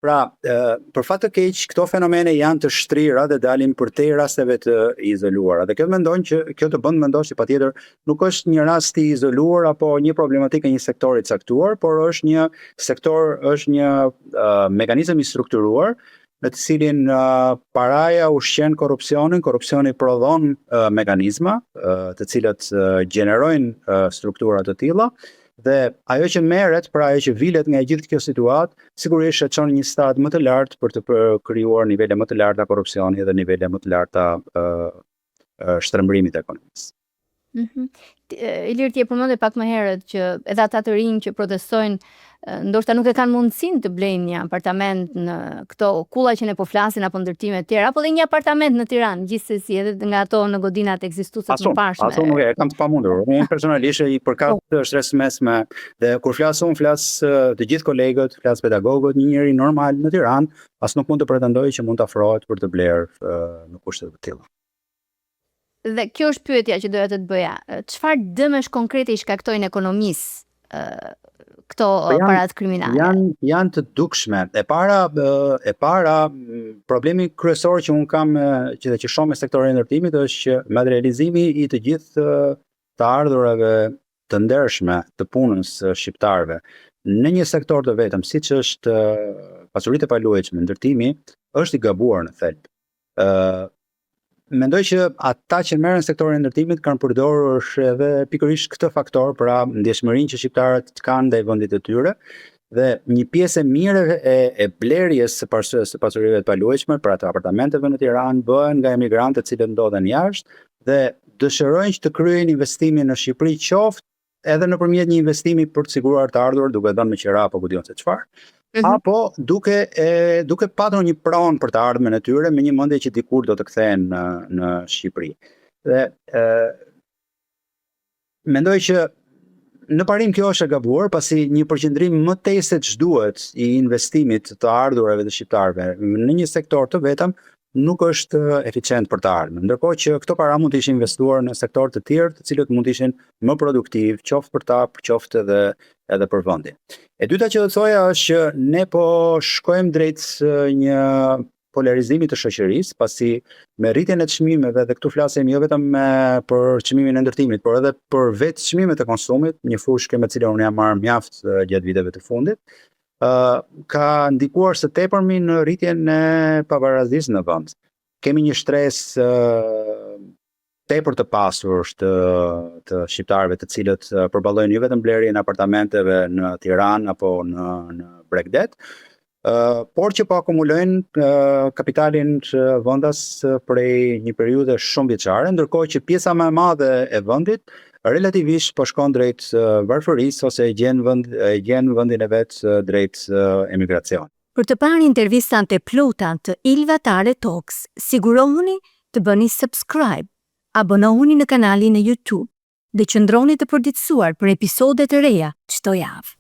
Pra, për fat të keq, këto fenomene janë të shtrira dhe dalin përtej rasteve të izoluara. Dhe kjo mendon që kjo të bën të mendosh se patjetër nuk është një rast i izoluar apo një problematikë e një sektori të caktuar, por është një sektor, është një uh, mekanizëm i strukturuar në të cilin uh, paraja ushqen korrupsionin, korrupsioni prodhon uh, mekanizma uh, të cilët uh, gjenerojnë uh, struktura të tilla Dhe ajo që merret, pra ajo që vilet nga e gjithë kjo situatë, sigurisht e çon një stad më të lartë për të krijuar nivele më të larta korrupsioni dhe nivele më të larta uh, shtrembërimit të ekonomisë. Mm -hmm. Ilir, ti e përmende pak më herët që edhe ata të rinj që protestojnë ndoshta nuk e kanë mundësinë të blejnë një apartament në këto kulla që ne po flasim apo ndërtime të tjera, apo dhe një apartament në Tiranë, gjithsesi edhe nga ato në godinat ekzistuese të mëparshme. Aso nuk e kam të pamundur. Unë personalisht i përkas po. shtresës mesme dhe kur flas unë flas të gjithë kolegët, flas pedagogët, një njeri normal në Tiranë, as nuk mund të pretendojë që mund të afrohet për të blerë në kushte të tilla. Dhe kjo është pyetja që doja të të bëja. Çfarë dëmesh konkrete i shkaktojnë ekonomisë këto po janë, paratë kriminale? Janë janë të dukshme. E para e para problemi kryesor që un kam që dhe që shoh me sektorin e ndërtimit është që materializimi i të gjithë të ardhurave të ndershme të punës së shqiptarëve në një sektor të vetëm, siç është pasuritë e paluajtshme, ndërtimi, është i gabuar në thelb. Ë mendoj që ata që merren sektorin e ndërtimit kanë përdorur edhe pikërisht këtë faktor, pra ndjeshmërinë që shqiptarët kanë ndaj vendit të tyre dhe një pjesë e mirë e, e blerjes së pas, së pasurive të paluajtshme, pra të apartamenteve në Tiranë, bëhen nga emigrantë të cilët ndodhen jashtë dhe dëshirojnë që të kryejnë investimin në Shqipëri qoftë edhe nëpërmjet një investimi për të siguruar të ardhurat duke dhënë me qira apo ku di unë se çfarë, mm -hmm. apo duke e duke patur një pronë për të ardhmen e tyre me një mendje që dikur do të kthehen në në Shqipëri. Dhe ë mendoj që në parim kjo është e gabuar, pasi një përqendrim më tej se ç'duhet i investimit të ardhurave të shqiptarëve në një sektor të vetëm nuk është eficient për të ardhmen. Ndërkohë që këto para mund të ishin investuar në sektorë të tjerë, të cilët mund të ishin më produktiv, qoftë për ta, qoftë edhe edhe për vendin. E dyta që do të thoja është që ne po shkojmë drejt një polarizimi të shoqërisë, pasi me rritjen e çmimeve dhe këtu flasim jo vetëm me për çmimin e ndërtimit, por edhe për vetë çmimet e konsumit, një fushë me të cilën unë jam marrë mjaft gjatë viteve të fundit, ka ndikuar së tepërmi në rritjen e pabarazisë në vend. Kemi një shtresë tepër të pasur të të shqiptarëve të cilët përballojnë jo vetëm blerjen e apartamenteve në Tiranë apo në në Bregdet, uh, por që po akumulojnë uh, kapitalin vendas prej një periudhe shumë vjeçare, ndërkohë që pjesa më e madhe e vendit relativisht po shkon drejt varfërisë ose e gjen vend e gjen vendin e vet drejt emigracionit. Për të parë intervistat e plota të Ilva Tare Talks, sigurohuni të bëni subscribe, abonohuni në kanalin e YouTube dhe qëndroni të përditësuar për episode të reja çdo javë.